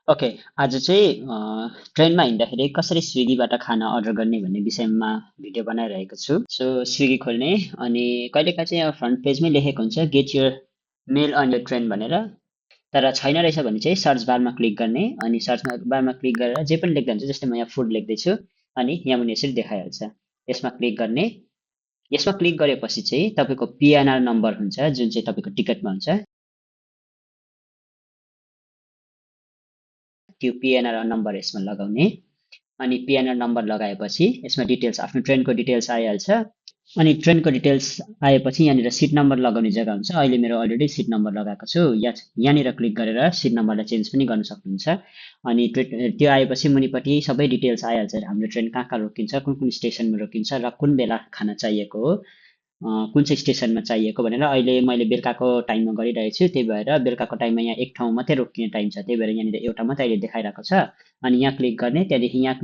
Okay, आज चाहिँ ट्रेनमा हिँड्दाखेरि कसरी स्विगीबाट खाना अर्डर गर्ने भन्ने विषयमा भिडियो बनाइरहेको छु। सो स्विगी खोल्ने अनि कहिलेकाहीँ चाहिँ अब फ्रन्ट पेजमै लेखेको हुन्छ get your mail on your train भनेर। तर छैन रहेछ भने चाहिँ सर्च बारमा क्लिक गर्ने अनि सर्च बारमा क्लिक गरेर जे पनि लेख्दा हुन्छ। जस्तै म यहाँ फुड लेख्दैछु अनि यहाँ मुनि यसरी देखाइहाल्छ। यसमा क्लिक गर्ने। यसमा क्लिक गरेपछि चाहिँ तपाईँको पिएनआर नम्बर हुन्छ जुन चाहिँ तपाईँको टिकटमा हुन्छ। त्यो पिएनआर नम्बर यसमा लगाउने अनि पिएनआर नम्बर लगाएपछि यसमा डिटेल्स आफ्नो ट्रेनको डिटेल्स आइहाल्छ अनि ट्रेनको डिटेल्स आएपछि यहाँनिर सिट नम्बर लगाउने जग्गा हुन्छ। अहिले मेरो अलरेडी सिट नम्बर लगाएको छु। यहाँनिर क्लिक गरेर सिट नम्बरलाई चेन्ज पनि गर्न सक्नुहुन्छ अनि त्यो आएपछि मुनिपट्टि सबै डिटेल्स आइहाल्छ। हाम्रो ट्रेन कहाँ कहाँ रोकिन्छ, कुन कुन स्टेसनमा रोकिन्छ र कुन बेला खाना चाहिएको हो, कुन चाहिँ स्टेसनमा चाहिएको भनेर। अहिले मैले बेलुकाको टाइममा गरिरहेको छु, त्यही भएर बेलुकाको टाइममा यहाँ एक ठाउँ मात्रै रोकिने टाइम छ, त्यही भएर यहाँनिर एउटा मात्रै अहिले देखाइरहेको छ। अनि यहाँ क्लिक गर्ने, त्यहाँदेखि यहाँ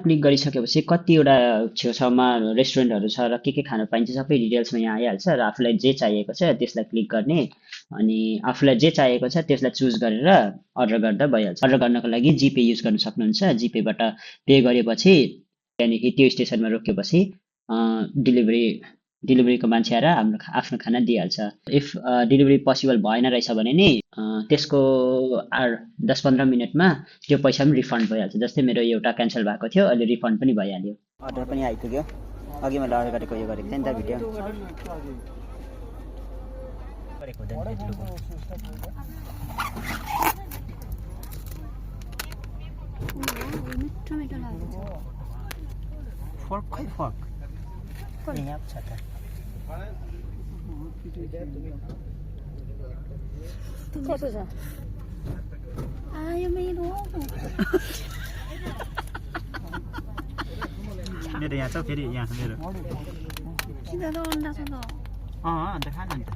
क्लिक गरिसकेपछि कतिवटा छेउछाउमा रेस्टुरेन्टहरू छ र के खान पाइन्छ सबै डिटेल्समा यहाँ आइहाल्छ र आफूलाई जे चाहिएको छ त्यसलाई क्लिक गर्ने अनि आफूलाई जे चाहिएको छ त्यसलाई चुज गरेर अर्डर गर्दा भइहाल्छ। अर्डर गर्नको लागि जिपे युज गर्न सक्नुहुन्छ। जिपेबाट पे गरेपछि त्यहाँदेखि त्यो स्टेसनमा रोकेपछि डेलिभरी डेलिभरीको मान्छे आएर हाम्रो आफ्नो खाना दिइहाल्छ। इफ डेलिभरी पोसिबल भएन रहेछ भने नि त्यसको 10-15 मिनटमा त्यो पैसा पनि रिफन्ड भइहाल्छ। जस्तै मेरो एउटा क्यान्सल भएको थियो, अहिले रिफन्ड पनि भइहाल्यो। अर्डर पनि आइपुग्यो। अघि मैले अर्डर गरेको यो गरेको थिएँ नि त भिडियो गरेको फर्क खै फर्क यहाँ छ त कस्तो छ आयो मेरो मेरो यहाँ छ फेरि यहाँ छ मेरो किन त अन्डा छ त अन्त खान नि त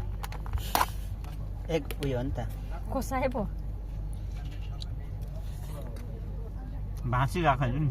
एक उयो हो नि त कोसाए पो भाँसी गएको नि